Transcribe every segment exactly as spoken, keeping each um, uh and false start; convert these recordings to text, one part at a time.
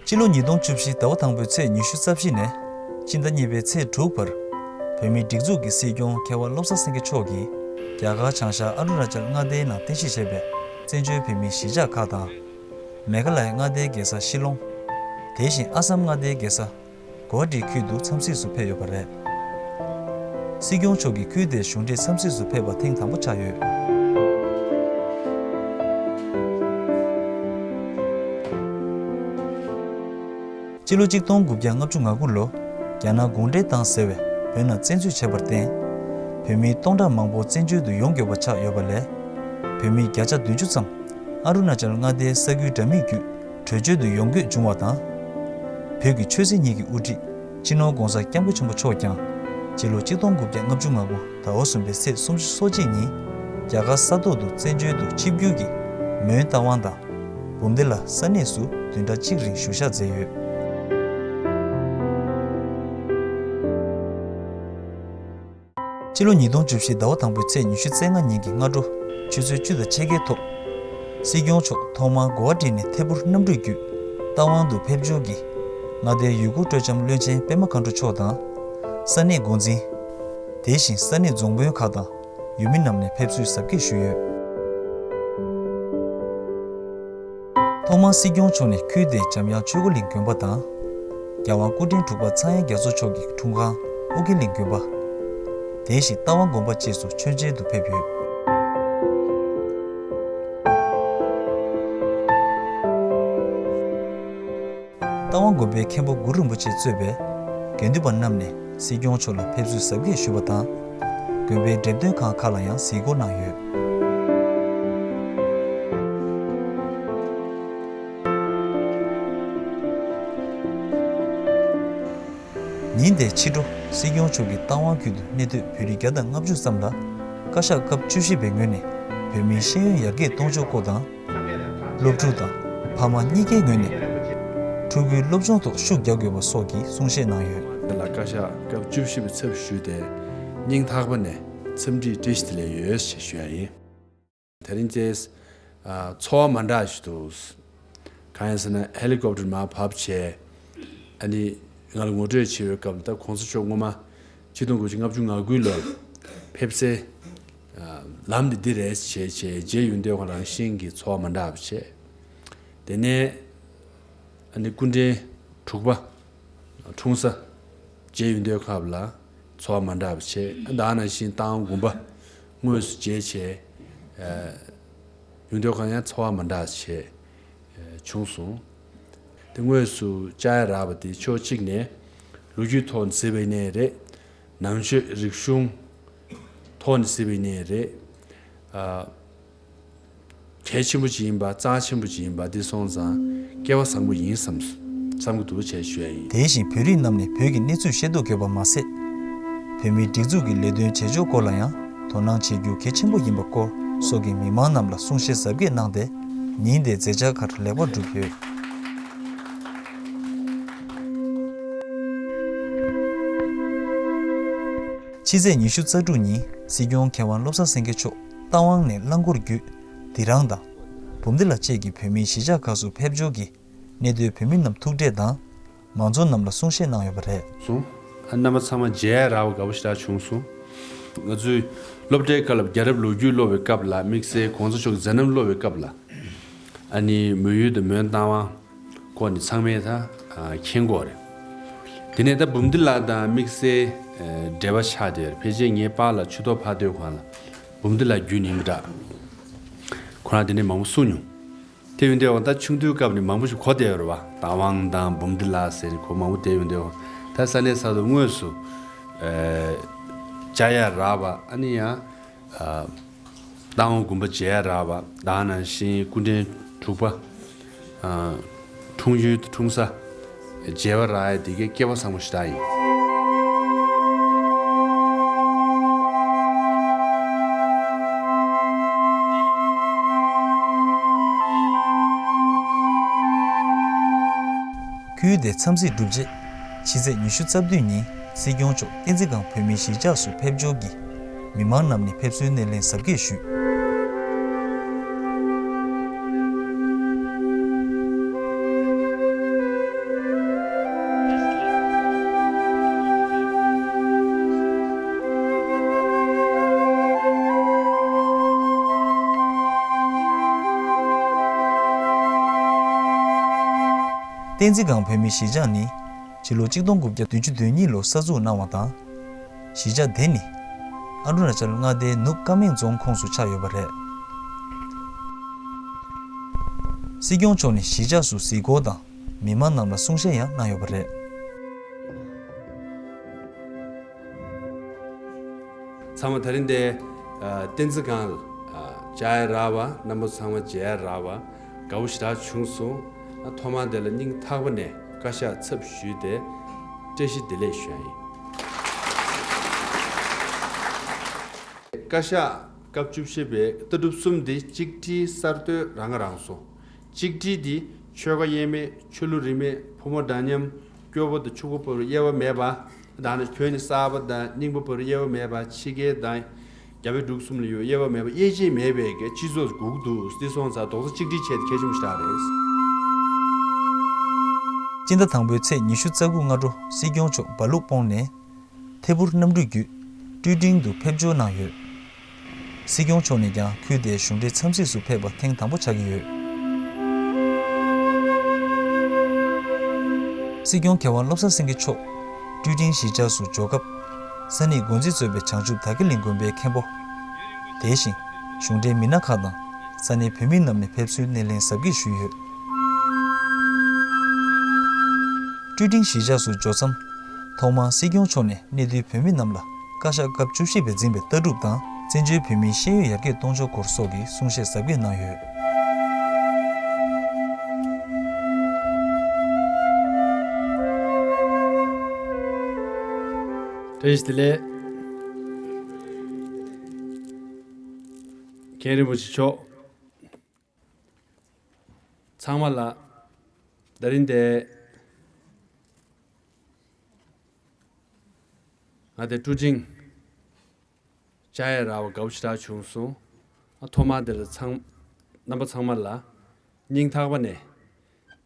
སྤྱི་ལོ་ཉིས་སྟོང་བཅུ་བཞི་ཟླ་བ་དང་པོའི་ཚེས་ཉི་ཤུ་རྩ་བཞི་ནས་སྤྱི་ཟླ་གཉིས་པའི་ཚེས་དྲུག་བར། བོད་མིའི་སྒྲིག་འཛུགས་ཀྱི་སྲིད་སྐྱོང་མཁས་དབང་བློ་བཟང་སེང་གེ་མཆོག་གིས་རྒྱ་གར་བྱང་ཤར་ཨ་རུ་ན་ཅལ་མངའ་སྡེའི་ནང་རྟེན་གཞི་བྱས་པའི་བཙན་བྱོལ་བོད་མིའི་གཞིས་ཆགས་ཁག་དང་། མེ་གྷ་ལ་ཡ་མངའ་སྡེའི་རྒྱལ་ས་ཤི་ལོང་། དེ་བཞིན་ཨ་སམ་མངའ་སྡེའི་རྒྱལ་ས་གོ་ཧ་ཊི་ཁུལ་དུ་འཚམས་གཟིགས་སུ་ཕེབས་ཡོད་པ་རེད། སྲིད་སྐྱོང་མཆོག་གིས་ཁུལ་དེའི་གཞུང་འབྲེལ་འཚམས་གཟིགས་སུ་ཕེབས་པ་ཐེངས་དང་པོ་ཆགས་ཡོད། སྤྱི་ལོ་གཅིག་སྟོང་དགུ་བརྒྱ་ལྔ་བཅུ་ང་དགུ་ལོ། རྒྱ་ནག་གུང་ཁྲན་ཏང་ཟེར་བས་བོད་ནང་བཙན་འཛུལ་བྱས་པར་བརྟེན། བོད་མི་སྟོང་ཕྲག་མང་པོ་བཙན་བྱོལ་དུ་ཡོང་དགོས་པ་ཆགས་ཡོད་པ་ལས། བོད་མི་བརྒྱ་ཆ་བདུན་ཅུ་ཙམ་ཨ་རུ་ན་ཅལ་མངའ་སྡེའི་ས་ཁུལ་འདྲ་མིན་བརྒྱུད་བྲོས་བྱོལ་དུ་ཡོང་དགོས་བྱུང་བ་དང་། བོད་ཀྱི་ཆོས་སྲིད་གཉིས་ཀྱི་དབུ་ཁྲིད་སྤྱི་ནོར་༧གོང་ས་༧སྐྱབས་མགོན་ཆེན་པོ་མཆོག་ཀྱང་སྤྱི་ལོ་གཅིག་སྟོང་དགུ་བརྒྱ་ལྔ་བཅུ་ང་དགུ་ཟླ་བ་གསུམ་པའི་ཚེས་སུམ་ཅུ་སོ་གཅིག་ཉིན་རྒྱ་གར་ས་ཐོག་ཏུ་བཙན་བྱོལ་དུ་ཆིབས་བསྒྱུར་གྱིས་མོན་རྟ་དབང་དང་། འབུམ་སྡེ་ལ་ས་གནས་སུ་བདུན་ཕྲག་གཅིག་རིང་བཞུགས་ཞག་མཛད་ཡོད། སྤྱི་ལོ་ཉིས་སྟོང་བཅུ་བཞི་ཟླ་བ་དང་པོའི་ཚེས་ཉི་ཤུ་རྩ་ལྔ་ཉིན་གྱི་སྔ་དྲོ་ཆུ་ཚོད་བཅུ་དང་ཕྱེད་ཀའི་ཐོག་སྲིད་སྐྱོང་མཆོག་ཐོག་མར་གོ་ཧ་ཊི་ནས་ཐད་འཕུར་གནམ་གྲུས་བརྒྱུད་རྟ་དབང་དུ་ཕེབས་འབྱོར་གྱིས་མངའ་སྡེའི་ཡུལ་སྐོར་སྤྲོ་འཆམ་བློན་ཆེན་པད་མ་མཁའ་འགྲོ་མཆོག་དང་། ས་གནས་འགོ་འཛིན། དེ་བཞིན་ས་གནས་རྫོང་དཔོན་ཁག་དང་ཡུལ་མི་རྣམས་ནས་ཕེབས་བསུའི་གཟབ་རྒྱས་ཞུས་ཡོད། ཐོག་མར་སྲིད་སྐྱོང་མཆོག་ནས་ཁུལ་དེའི་འཇམ་དབྱངས་ཆོས་འཁོར་གླིང་དགོན་པ་དང་། རྒྱལ་དབང་སྐུ་ཕྲེང་དྲུག་པ་ཚངས་དབྱངས་རྒྱ་མཚོ་མཆོག་གི་འཁྲུངས་ཁང་ཨོ་རྒྱན་གླིང་དགོན་པ། དེ་བཞིན་རྟ་དབང་དགོན་པ་བཅས་སུ་མཆོད་མཇལ་དུ་ཕེབས་ཡོད། རྟ་དབང་དགོན་པའི་མཁན་པོ་གུ་རུ་རིན་པོ་ཆེས་གཙོས་པའི་དགེ་འདུན་པ་རྣམས་ནས་སྲིད་སྐྱོང་མཆོག་ལ་ཕེབས་བསུའི་གཟབ་རྒྱས་ཞུས་པ་དང་། དགོན་པའི་འགྲེམས་སྟོན་ཁང་ཁག་ལ་ཡང་གཟིགས་སྐོར་གནང་ཡོད། ཉིན་དེའི་ཕྱི་དྲོ་སྲིད་སྐྱོང་མཆོག་གིས་རྟ་དབང་ཁུལ་དུ་གནས་སྡོད་བོད་རིགས་བརྒྱ་དང་ལྔ་བཅུ་ཙམ་ལ་བཀའ་ཤག་སྐབས་བཅུ་བཞི་པའི་ངོས་ནས་བོད་མིའི་ཤེས་ཡོན་ཡར་རྒྱས་གཏོང་ཕྱོགས་སྐོར་དང་། སློབ་ཕྲུག་དང་ཕ་མ་གཉིས་ཀའི་ངོས་ནས་ཕྲུ་གུའི་སློབ་སྦྱོང་ཐོག་ཤུགས་རྒྱག་དགོས་པ་སོགས་ཀྱི་གསུང་བཤད་གནང་ཡོད། འདི་ལ་བཀའ་ཤག་སྐབས་བཅུ་བཞི་པའི་ཚབ་ཞུས་ཏེ་སྙིང་ཐག་པ་ནས་འཚམས་འདྲི་བཀྲ་ཤིས་བདེ་ལེགས་ཡོད་ཞེས་ཞུ་ཡ་ཡིན། དེ་རིང་ཚེས་ཨ་ཚོར་བ་མ་འདྲ་ཞིག་འདུག་གང་ཡིན་ཟེར་ན་ཧེ་ལི་ཀོབ་ཊར་མར་བབས་བྱས། ཨ་ནི་ང་ལ་ངོ་སྤྲོད་བྱེད་པའི་སྐབས་ལ་ད་གོང་ས་མཆོག་སྔོན་མ་ཆིག་སྟོང་དགུ་བརྒྱ་ལྔ་བཅུ་ང་དགུ་ལོར་ཕེབས་སའི་ཨ་ལམ་འདི་འདི་རེད་ཅེས་བྱས་རྗེས་ཡོང་དུས་ཁོང་རང་བཞིན་གྱི་ཚོར་བ་མ་འདྲ་བ་བྱས། དེ་ནས་ཨ་ནི་སྐུ་ཕྲེང་དྲུག་པ་འཁྲུངས་ས་མཇལ་ཡོང་དུས་སྐབས་ལ་ཚོར་བ་མ་འདྲ་བ་བྱས། ད་ནང་བཞིན་རྟ་དབང་དགོན་པ་དངོས་སུ་མཇལ་བྱས་ཡོང་དུས་སྐབས་ཡང་ཚོར་བ་མ་འདྲ་བ་བྱས་བྱུང་སོང་། དེ་དངོས་སུ་བཅར་ཡ་རག་པ་དེ་ཕྱོགས་གཅིག་ནས་ལོ་རྒྱུས་ཐོག་ནས་གཟིགས་པ་ཡིན་ནའི་རེད། ནང་ཆོས་རིག་གཞུང་ཐོག་ནས་གཟིགས་པ་ཡིན་ནའི་རེད། ཨ། གལ་ཆེན་པོ་ཅིག་ཡིན་པ་རྩ་ཆེན་པོ་ཅིག་ཡིན་པ་འདི་སོང་ཙང་སྐལ་བ་བཟང་པོ་ཡིན་བསམ་བསམ་གྱི་འདུག་ཅེས་ཞུ་ཡ་ཡིན། དེ་བཞིན་བོད་རིགས་རྣམས་ནས་བོད་ཀྱི་གནས་ཚུལ་ཤེས་རྟོགས་དགོས་པ་མ་ཟད། བོད་མིའི་སྒྲིག་འཛུགས་ཀྱི་ལས་དོན་བྱེད་ཕྱོགས་སྐོར་ལ་ཡང་དོ་སྣང་བྱེད་རྒྱུ་གལ་ཆེན་པོ་ཡིན་པ་སྐོར་སོགས་ཀྱི་མི་མང་རྣམས་ལ་གསུང་བཤད་གཟབ་རྒྱས་གནང་སྟེ་ཉིན་དེའི་མཛད་འཆར་ཁག་ལེགས་པར་གྲུབ་ཡོད། ཕྱི་ཚེས་ཉི་ཤུ་རྩ་དྲུག་ཉིན་སྲིད་སྐྱོང་མཁས་དབང་བློ་བཟང་སེང་གེ་མཆོག་རྟ་དབང་ནས་རླངས་འཁོར་བརྒྱུད་དི་རང་དང་། འབུམ་སྡེ་ལ་བཅས་ཀྱི་བོད་མིའི་གཞིས་ཆགས་ཁག་སུ་ཕེབས་འབྱོར་གྱིས་གནས་སྡོད་བོད་མི་རྣམས་ཐུག་འཕྲད་དང་། མང་ཚོགས་རྣམས་ལ་གསུང་བཤད་གནང་ཡོད་པ་རེད། སོང་། ཨ་རྣམ་པ་ཚང་མ་མཇལ་ཡ་རག་པ་དགའ་པོ་ཞེ་དྲག་བྱུང་སོང་། ང་ཚོས་སློབ་གྲྭའི་སྐབས་ལ་རྒྱལ་རབས་ལོ་རྒྱུས་སློབ་པའི་སྐབས་ལ་དམིགས་བསལ་གོང་ས་མཆོག་མཛད་རྣམ་སློབ་པའི་སྐབས་ལ། ཨ་ནི་མོན་ཡུལ་དང་མོན་རྟ་དབང་སྐོར་ནི་ཚང་མས་ད་ཨ་མཁྱེན་གྱི་ཡོད་རེད། དེ་ནས་ད་འབུམ་སྡེ་ལ་དང་དམིགས་བསལ་ཨ་འབྲེལ་བ་ཆགས་བསྡད་ཡོད་རེད། ཕལ་ཆེར་ངའི་པཱ་ལགས་ཆུ་ཐོག་ཕར་སྡོད་གོང་ལ་འབུམ་སྡེ་ལ་རྒྱུན་ཡིན་པ་འདྲ། ཁོ་རང་དེ་ནས་མང་པོ་གསུངས་མྱོང་། དེ་ཡིན་དུས་ད་ཆུང་དུས་སྐབས་ནས་མང་པོ་ཞིག་གོ་བསྡད་ཡོད་རེད་བ། རྟ་དབང་དང་འབུམ་སྡེ་ལ་ཟེར་ནས་གོ་མང་པོ་བསྡད་ཡོད་དུས་ད་ས་གནས་ས་ཐོག་དངོས་སུ་ཨ་བཅར་ཡ་རག་པ། ཨ་ནི་ཡང་ཨ་རྟ་དབང་དགོན་པ་མཇལ་ཡ་རག་པ། ད་ནང་བཞིན་སྐུ་ཕྲེང་དྲུག་པ་ཨ་འཁྲུངས་ཡུལ་འཁྲུངས་ས་མཇལ་བ་རག་ཡ་དེ་གའི་སྐལ་བ་བཟང་པོ་ཞིག་ད་ཡིན། ཁུལ་དེའི་འཚམས་གཟིགས་གྲུབ་རྗེས། ཕྱི་ཚེས་ཉི་ཤུ་རྩ་བདུན་ཉིན་སྲིད་སྐྱོང་མཆོག་བསྟན་འཛིན་སྒང་བོད་མིའི་གཞིས་ཆགས་སུ་ཕེབས་འབྱོར་གྱིས། མི་མང་རྣམས་ནས་ཕེབས་བསུའི་སྣེ་ལེན་གཟབ་རྒྱས་ཞུས། བསྟན་འཛིན་སྒང་བོད་མིའི་གཞིས་ཆགས་ནི། ཕྱི་ལོ་གཅིག་སྟོང་དགུ་བརྒྱ་བདུན་ཅུ་དོན་གཉིས་ལོར་གསར་འཛུགས་གནང་བ་དང་། གཞིས་ཆགས་དེ་ནི། ཨ་རུ་ན་ཅལ་མངའ་སྡེའི་ནུབ་ཀ་མེང་རྫོང་ཁོངས་སུ་ཆགས་ཡོད་པ་རེད། སྲིད་སྐྱོང་མཆོག་ནས་གཞིས་ཆགས་སུ་གཟིགས་སྐོར་དང་། མི་མང་རྣམས་ལ་གསུང་བཤད་ཡང་གནང་ཡོད་པ་རེད། ཚང་མ་དེ་རིང་འདིར་བསྟན་འཛིན་སྒང་ལ་བཅར་ཡ་རག་པ། རྣམ་པ་ཚང་མ་མཇལ་ཡ་རག་པ་དགའ་པོ་ཞེ་དྲག་བྱུང་སོང་། ཐོག་མར་དེ་ལ་སྙིང་ཐག་པ་ནས་བཀའ་ཤག་ཚབ་ཞུས་ཏེ་བཀྲ་ཤིས་བདེ་ལེགས་ཞུ་ཡ་ཡིན། བཀའ་ཤག་སྐབས་བཅུ་བཞི་པའི་ལྟ་གྲུབ་གསུམ་འདི་གཅིག་སྒྲིལ་གསར་གཏོད་རང་ཁ་རང་གསོ། གཅིག་སྒྲིལ་འདི་ཆོལ་ཁ་དབྱེ་མེད། ཆོས་ལུགས་རིས་མེད། ཕོ་མོ་འདྲ་མཉམ། སྐྱོ་པོ་དང་ཕྱུག་པོ་བར་དབྱེ་བ་མེད་པ། ད་ནི་བོད་ནི་གསར་པ་དང་རྙིང་པ་བར་དབྱེ་བ་མེད་པ། ཕྱི་རྒྱལ་དང་རྒྱ་བལ་འབྲུག་གསུམ་ལ་ཡོད་དབྱེ་བ་མེད་པ། དབྱེ་འབྱེད་མེད་པའི་གི་སྤྱི་ཚོགས་དགོས་ཀྱི་འདུག། འདི་སོང་ཙང་རྡོག་རྩ་གཅིག་སྒྲིལ་བྱས་ཏེ་གལ་ཆེན་པོ་ཞེ་དྲག་རེད། སྤྱི་ཟླ་དང་པོའི་ཚེས་ཉི་ཤུ་རྩ་དགུ་སྔ་དྲོ་སྲིད་སྐྱོང་མཆོག་སྦ་ལུག་སྤོང་ནས། ཐད་འཕུར་གནམ་གྲུ་བརྒྱུད་ཀྲུའུ་ཀྲིང་དུ་ཕེབས་འབྱོར་གནང་ཡོད། སྲིད་སྐྱོང་མཆོག་ནས་ཀྱང་ཁུལ་དེའི་གཞུང་འབྲེལ་འཚམས་གཟིགས་སུ་ཕེབས་པ་ཐེངས་དང་པོ་ཆགས་ཀྱི་ཡོད། སྲིད་སྐྱོང་མཁས་དབང་བློ་བཟང་སེང་གེ་མཆོག་ཀྲུའུ་ཀྲིང་གཞིས་ཆགས་སུ་འབྱོར་སྐབས། ས་གནས་འགོ་འཛིན་གཙོས་པའི་བྱང་ཆུབ་དར་རྒྱས་གླིང་དགོན་པའི་མཁན་པོ། དེ་བཞིན་གཞུང་འབྲེལ་མི་སྣ་ཁག་དང་ས་གནས་བོད་མི་རྣམས་ནས་ཕེབས་བསུའི་སྣེ་ལེན་གཟབ་རྒྱས་ཞུས་ཡོད། ཀྲུའུ་ཀྲིང་གཞིས་ཆགས་སུ་འབྱོར་མཚམས། ཐོག་མར་སྲིད་སྐྱོང་མཆོག་ནས་གནས་སྡོད་བོད་མི་རྣམས་ལ་བཀའ་ཤག་སྐབས་བཅུ་བཞི་པས་འཛིན་པའི་ལྟ་གྲུབ་དང་། བཙན་བྱོལ་བོད་མིའི་ཤེས་ཡོན་ཡར་རྒྱས་གཏོང་ཕྱོགས་སྐོར་སོགས་ཀྱི་གསུང་བཤད་གཟབ་རྒྱས་གནང་ཡོད། བཀྲ་ཤིས་བདེ་ལེགས། མཁན་རིན་པོ་ཆེ་མཆོག། ཚང་མ་ལ་ད་རིང་དེ་ང་དེ་ཀྲུའུ་ཀྲིང་བཅར་ཡ་རག་པ་དགའ་པོ་ཞེ་དྲག་བྱུང་སོང་། ཨ་ཐོག་མར་དེ་ལ་ཚང་རྣམ་པ་ཚང་མ་ལ་སྙིང་ཐག་པ་ནས་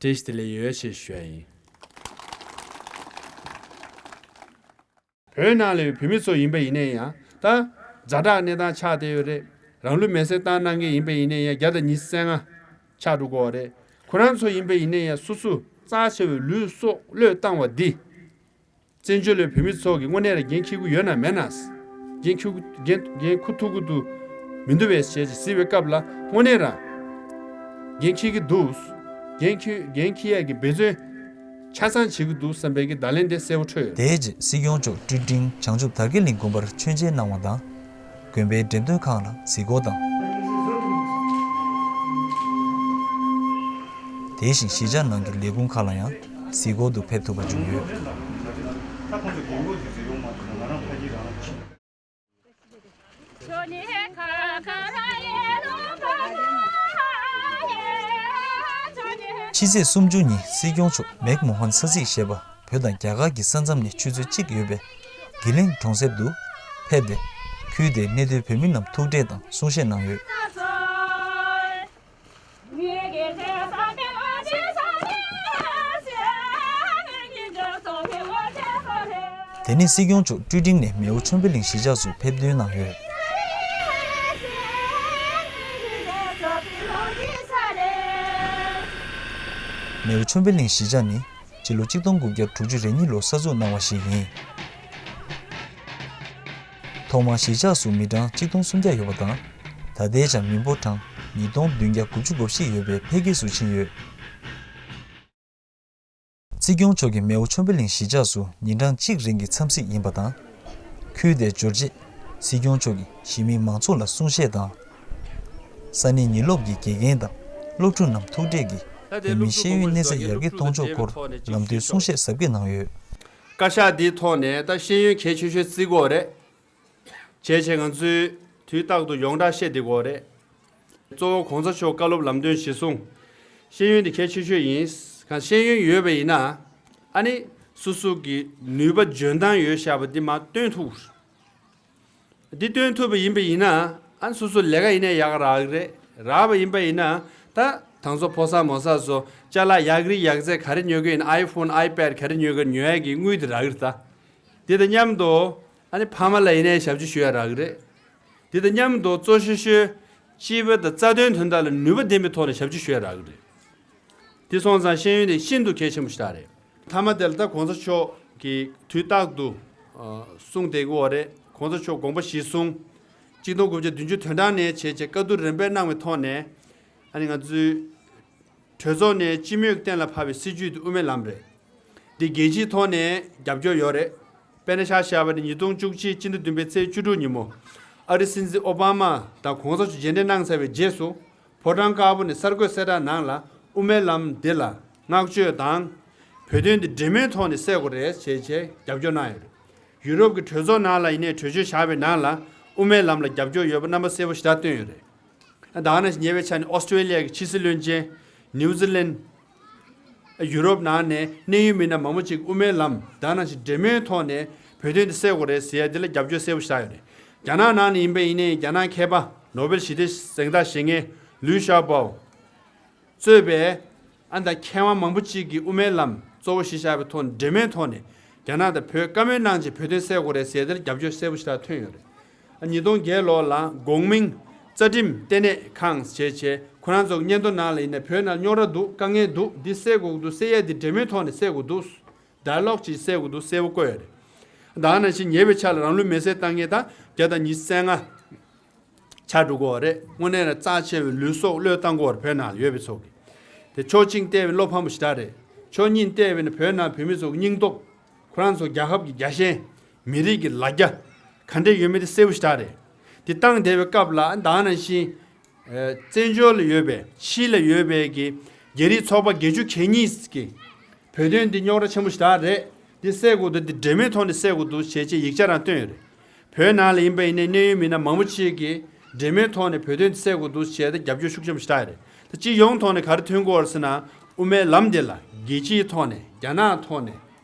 བཀྲ་ཤིས་བདེ་ལེགས་ཡོད་ཅེས་ཞུ་ཡ་ཡིན། བོད་ནང་ལ་ཡོད་བོད་མི་ཚོ་ཡིན་པ་ཡིན་ནའི་ཡང་ད་ཛ་དྲག་གནས་སྟངས་ཆགས་བསྡད་ཡོད་རེད། རང་ལུས་མེར་སྲེག་བཏང་གནང་མཁན་ཡིན་པ་ཡིན་ནའི་ཡང་བརྒྱ་དང་ཉི་ཤུ་རྩ་ལྔ་ཆགས་འགྲོ་གི་ཡོད་རེད། ཁོ་རང་ཚོ་ཡིན་པ་ཡིན་ནའི་ཡང་སོ་སོ་རྩ་ཆེ་བའི་ལུས་སྲོག་བློས་བཏང་བ་འདི། བཙན་བྱོལ་བའི་བོད་མི་ཚོ་གིས་དངོས་གནས་ལ་འགན་འཁྱེར་གྱི་ཡོད་ན་མེད་ན། འགན་འཁྱེར་འགན་འགན་འཁུར་ཐུབ་ཀྱི་འདུག་མི་འདུག་པས་ཞེས་གཟིགས་པའི་སྐབས་ལ་དངོས་གནས་རང་འགན་འཁྱེར་གྱི་འདུག། འགན་འཁྱེར་འགན་འཁྱེར་ཡག་གི་འབད་བརྩོན་ཆ་ཚང་བྱེད་ཀྱི་འདུག་བསམ་པའི་གི་བརྡ་ལན་དེ་གསལ་པོ་འཕྲོད་ཡོད། དེའི་རྗེས་སྲིད་སྐྱོང་མཆོག་ཀྲུའུ་ཀྲིང་བྱང་ཆུབ་དར་རྒྱས་གླིང་དགོན་པར་མཆོད་མཇལ་གནང་བ་དང་། དགོན་པའི་འགྲེམས་སྟོན་ཁང་ལ་གཟིགས་སྐོར་དང་། དེ་བཞིན་གཞིས་ཆགས་ནང་གི་ལས་ཁུངས་ཁག་ལ་ཡང་གཟིགས་སྐོར་དུ་ཕེབས་ཐུབ་པ་བྱུང་ཡོད། ཕྱི་ཚེས་སུམ་ཅུ་ཉིན་སྲིད་སྐྱོང་མཆོག་མེག་མོ་ཧོན་ས་ཚིགས་ཞེས་པ་བོད་དང་རྒྱ་གར་གྱི་ས་མཚམས་ནས་ཆུ་ཚོད་གཅིག་ཡོད་པའི་གི་ལིང་གྲོང་གསེབ་ཏུ་ཕེབས་ཏེ། ཁུལ་དེའི་གནས་སྡོད་བོད་མི་རྣམས་ཐུག་འཕྲད་དང་གསུང་བཤད་གནང་ཡོད། དེ་ནས་སྲིད་སྐྱོང་མཆོག་ཀྲུའུ་ཀྲིང་ནས་མེའོ་ཆོས་འཕེལ་གླིང་གཞིས་ཆགས་སུ་ཕེབས་ཐོན་གནང་ཡོད། མེའོ་ཆོས་འཕེལ་གླིང་གཞིས་ཆགས་ནི་སྤྱི་ལོ་གཅིག་སྟོང་དགུ་བརྒྱ་དྲུག་ཅུ་རེ་གཉིས་ལོར་གསར་འཛུགས་གནང་བ་ཞིག་ཡིན། ཐོག་མར་གཞིས་ཆགས་སུ་མི་གྲངས་གཅིག་སྟོང་སུམ་བརྒྱ་ཡོད་པ་དང་། ད་ལྟའི་ཆར་མི་འབོར་གྲངས་ཉིས་སྟོང་བདུན་བརྒྱ་དགུ་བཅུ་གོ་བཞི་ཡོད་པས་འཕེལ་རྒྱས་སུ་ཕྱིན་ཡོད། སྲིད་སྐྱོང་མཆོག་གིས་མེའོ་ཆོས་འཕེལ་གླིང་གཞིས་ཆགས་སུ་ཉིན་གྲངས་གཅིག་རིང་གི་འཚམས་གཟིགས་ཡིན་པ་དང་། ཁུལ་དེར་འབྱོར་རྗེས་སྲིད་སྐྱོང་མཆོག་གིས་གཞིས་མི་མང་ཚོགས་ལ་གསུང་བཤད་དང་། ས་གནས་ཉིན་སློབ་ཀྱི་དགེ་རྒན་དང་སློབ་ཕྲུག་རྣམས་ཐུག་འཕྲད་ཀྱིས་བོད་མིའི་ཤེས་ཡོན་གནས་ཚད་ཡར་རྒྱས་གཏོང་ཕྱོགས་སྐོར་ལམ་སྟོན་གསུང་བཤད་གཟབ་རྒྱས་གནང་ཡོད། བཀའ་ཤག་འདིའི་ཐོག་ནས་ད་ཤེས་ཡོན་གལ་ཆེ་ཤོས་བརྩི་དགོས་རེད། བྱས་བྱས་ང་ཚོས་དུས་རྟག་ཏུ་ཡོངས་གྲགས་བཤད་བསྡད་དགོས་རེད། གཙོ་བོ་གོང་ས་མཆོག་བཀའ་སློབ་ལམ་སྟོན་གཞིར་བཟུང་། ཤེས་ཡོན་འདི་གལ་ཆེ་ཤོས་ཡིན། ཡང་ཤེས་ཡོན་ཡོད་པ་ཡིན་ན། ཨ་ནི་སོ་སོ་གི་ནུས་པ་འཇོན་ཐང་ཡོད་བཞག་པ་འདི་མར་སྟོན་ཐུབ། འདི་སྟོན་ཐུབ་པ་ཡིན་པ་ཡིན་ན། ཨ་ནི་སོ་སོ་ལས་ཀ་ཡིན་ནའི་ཡག་རག་གི་རེད། རག་པ་ཡིན་པ་ཡིན་ན། ད་དང་ཚོ་ཕོ་གསར་མོ་གསར་ཚོ་ཅ་ལག་ཡག་རིགས་ཡག་རྫས་ག་རེ་ཉོ་གི་ཡིན། ཨའི་ཕོན་ཨའི་པེཌ་ག་རེ་ཉོ་གི་ཉོ་ཡ་གི་དངུལ་དེ་རག་གི་རེད་ད། དེ་དང་མཉམ་དུ་ཨ་ནི་ཕ་མ་ལ་ཡིན་ནའི་ཞབས་ཕྱི་ཞུ་ཡ་རག་གི་རེད། དེ་དང་མཉམ་དུ་གཙོ་ཤོས་ཤོས་སྤྱི་པ་དང་རྩ་དོན་དོན་དག་ལ་ནུས་པ་ལྡན་པའི་ཐོག་ནས་ཞབས་ཕྱི་ཞུ་ཡ་རག་གི་རེད། དེ་སོང་ཙང་ཤེས་ཡོན་དེ་ཤིན་ཏུ་གལ་ཆེན་པོ་ཞིག་རེད། མཐའ་མ་དེ་ལ་ད་གོང་ས་མཆོག་གིས་དུས་རྟག་ཏུ་ཨ་གསུང་བསྡད་ཀྱི་ཡོད་རེད། གོང་ས་མཆོག་དགོངས་པ་གཞིར་བཟུང་། གཅིག་སྟོང་དགུ་བརྒྱ་བདུན་ཅུ་དོན་གྲངས་ནས་བྱས་བྱས་བཀའ་བསྡུར་རིམ་པས་གནང་བའི་ཐོག་ནས། ཨ་ནི་ང་ཚོའི་གྲོས་ཚོགས་ནས་སྤྱི་མོས་ཀྱིས་གཏན་ལ་ཕབ་པའི་སྲིད་ཇུས་དེ་དབུ་མའི་ལམ་རེད། འདི་རྒྱལ་སྤྱིའི་ཐོག་ནས་རྒྱབ་སྐྱོར་ཡོད་རེད། དཔེར་ན་ཆ་བཞག་པ་ནི་ཉིས་སྟོང་བཅུ་གཅིག་སྤྱི་ཟླ་བདུན་པའི་ཚེས་བཅུ་དྲུག་ཉིན་མོ། ཨ་རིའི་སྲིད་འཛིན་ཨོ་བྷ་མ་དང་གོང་ས་མཆོག་མཇལ་འཕྲད་གནང་ཚར་བའི་རྗེས་སུ། ཕོ་བྲང་དཀར་པོ་ནས་གསར་འགོད་གསལ་བསྒྲགས་ནང་ལ་དབུ་མའི་ལམ་འདི་ལ་བསྔགས་བརྗོད་དང་། བོད་དོན་འདི་འབྲེལ་མོལ་ཐོག་ནས་སེལ་དགོས་རེད་ཅེས་བྱས་རྒྱབ་སྐྱོར་གནང་ཡོད་རེད། ཡུ་རོབ་ཀྱི་གྲོས་ཚོགས་ནང་ལ་ཡིན་ནའི་གྲོས་ཆོད་བཞག་པའི་ནང་ལ་དབུ་མའི་ལམ་ལ་རྒྱབ་སྐྱོར་ཡོད་པ་རྣམ་པ་གསལ་པོ་ཞེ་དྲག་བཏོན་ཡོད་རེད། ད་ག་ནང་བཞིན་ཉེ་བའི་ཆར་ནས་ཨོ་སི་ཀྲེ་ལི་ཡ་གི་ཕྱི་སྲིད་བློན་ཆེན། ནིའུ་ཛི་ལན། ཡུ་རོབ་ནང་ནས་གནད་ཡོད་མི་སྣ་མང་པོ་ཅིག་དབུ་མའི་ལམ་ད་ག་ནང་བཞིན་འབྲེལ་མོལ་ཐོག་ནས་བོད་དོན་འདི་སེལ་དགོས་རེད་ཟེར་ཡ་འདི་ལ་རྒྱབ་སྐྱོར་གསལ་པོ་ཞིག་བཞག་ཡོད་རེད། རྒྱ་ནག་ནང་ནས་ཡིན་པ་ཡིན་ནའི་རྒྱ་ནག་མཁས་པ་ནོ་བེལ་ཞི་བདེའི་གཟེངས་རྟགས་བཞེས་མཁན་ལུའི་ཤའོ་པའོ་གཙོས་པའི་ཨ་ད་མཁས་དབང་མང་པོ་ཅིག་གིས་དབུ་མའི་ལམ་གཙོ་བོ་གཞི་བཞག་པའི་ཐོག་ནས་འབྲེལ་མོལ་ཐོག་ནས་རྒྱ་ནག་དང་བོད་བཀའ་མོལ་གནང་རྗེས་བོད་དོན་སེལ་དགོས་རེད་ཟེར་ཡ་འདི་ལ་རྒྱབ་སྐྱོར་གསལ་པོ་ཞིག་ཐོན་ཡོད་རེད། ཉིས་སྟོང་བརྒྱད་ལོ་ལ་གོང་མིང་རྩ་ཁྲིམས་ལྟེ་གནས་ཁང་ཞེས་བྱས་ཁོ་རང་ཚོ་སྙན་ཐོ་ནང་ལ་ཡིན་ན་བོད་ནང་རྙོག་དྲ་འདུག་དཀའ་ངལ་འདུག་འདི་སེལ་དགོས་ཀྱི་འདུག་སེལ་ཡས་འདི་འབྲེལ་མོལ་ཐོག་ནས་སེལ་དགོས་འདུག་ཌའི་ལོག་ཅིག་སེལ་དགོས་འདུག་གསལ་པོ་བཀོད་ཡོད་རེད། ད་ནང་བཞིན་ཉེ་བའི་ཆར་ལ་རང་ལུས་མེར་སྲེག་བཏང་མཁན་ད་བརྒྱ་དང་ཉི་ཤུ་རྩ་ལྔ་ཆགས་འགྲོ་གི་ཡོད་རེད། དངོས་གནས་ལ་རྩ་ཆེ་བའི་ལུས་སྲོག་བློས་བཏང་གི་ཡོད་རེད། བོད་ནང་ལ་ཡོད་པའི་ཚོ་གིས། དེ་ཕྱོགས་གཅིག་བལྟས་པའི་བློ་ཕམ་པོ་ཞེ་དྲག་རེད། ཕྱོགས་གཉིས་བལྟས་པས་ན་བོད་ནང་བོད་མི་ཚོ་གི་སྙིང་སྟོབས། ཁོ་རང་ཚོ་རྒྱལ་ཁབ་ཀྱི་རྒྱལ་ཞེན། མི་རིགས་ཀྱི་ལ་རྒྱ། ག་འདྲས་ཡོད་མེད་དེ་གསལ་པོ་ཞེ་དྲག་རེད། དེ་བཏང་བསྡད་པའི་སྐབས་ལ་ད་ག་ནང་བཞིན། ཨ་བཙན་བྱོལ་ལ་ཡོད་པའི་ཕྱི་ལ་ཡོད་པའི་གི་རྒྱ་རིགས་ཚོགས་པ་བརྒྱད་ཅུ་གྱ་གཉིས་ཀྱིས་བོད་དོན་འདི་རྙོག་དྲ་ཆེན་པོ་ཞེ་དྲག་རེད། འདི་སེལ་དགོས་འདུག་འདི་འབྲེལ་མོལ་ཐོག་ནས་སེལ་དགོས་འདུག་ཞེས་བྱས་ཡིག་ཆ་རང་བཏོན་ཡོད་རེད། བོད་ནང་ལ་ཡིན་པ་ཡིན་ནའི་གནད་ཡོད་མི་སྣ་མང་པོ་ཅིག་གིས་འབྲེལ་མོལ་ཐོག་ནས་བོད་དོན་འདི་སེལ་དགོས་འདུག་ཞེས་ད་རྒྱབ་སྐྱོར་ཤུགས་ཆེན་པོ་ཞེ་དྲག་རེད། ད་སྤྱི་ཡོངས་ཐོག་ནས་ག་རེ་ཐོན་གྱི་ཡོད་རེད་ཟེར་ན། དབུ་མའི་ལམ་འདི་ལ་རྒྱལ་སྤྱིའི་ཐོག་ནས་རྒྱ་ནག་ཐོག་ནས།